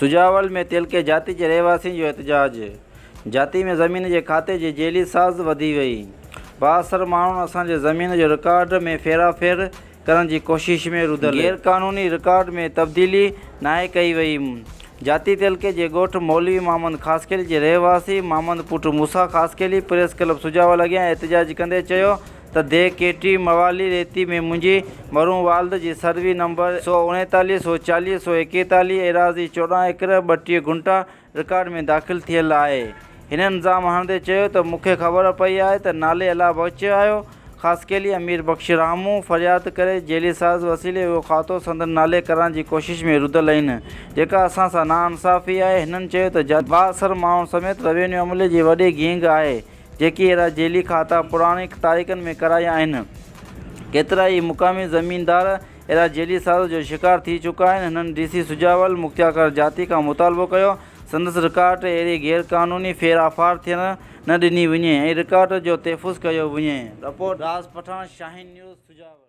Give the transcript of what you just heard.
سجاول ۾ تعلقي جاتي جي رهواسين جو احتجاج، جاتي ۾ زمين جي کاتي جي جعلي ساز وڌي وئي، بااثر ماڻهن اسان جي زمين جو رڪارڊ ۾ ڦيرا ڦير ڪرڻ جي ڪوشش ۾ رڌل، غير قانوني رڪارڊ ۾ تبديلي ناهي ڪئي وئي، جاتي تعلقي جي ڳوٺ مولوي محمد خاصخيلي جي رهواسي محمد پٽ موسيٰ خاصخيلي پريس ڪلب سجاول اڳيان احتجاج ڪندي چيو ته ديهه ڪيٽي موالي ريتي ۾ منهنجي مرحوم والد جي سروي نمبر 139، 140، 141 ايراضي 14 ايڪڙ 32 گهنٽا رڪارڊ ۾ داخل ٿيل آهي. هنن الزام هڻندي چيو ته مون کي خبر پئي آهي ته نالي الله بخشايو خاصخيلي امير بخش راهمون فرياد ڪري جعلي ساز وسيلي اهو کاتو سندن نالي ڪرائڻ جي ڪوشش ۾ رڌل آهن جيڪا اسان سان ناانصافي آهي. هنن چيو ته جاتي بااثر ماڻهن سميت روينيو عملي جي وڏي گينگ آهي جيڪي اهڙا جعلي کاتا پراڻي تاريخن ۾ ڪرايا آهن. ڪيترائي ئي مقامي زميندار اهڙا جعلي ساز جو شڪار ٿي چڪا آهن. هنن ڊي سي سجاول مختيارڪار جاتي کان مطالبو ڪيو سندس رڪارڊ تي اهڙي غير قانوني ڦيرڦار ٿيڻ نه ڏني وڃي ۽ رڪارڊ جو تحفظ ڪيو وڃي. رپورٽ، راز پٺاڻ، شاهين نيوز، سجاول.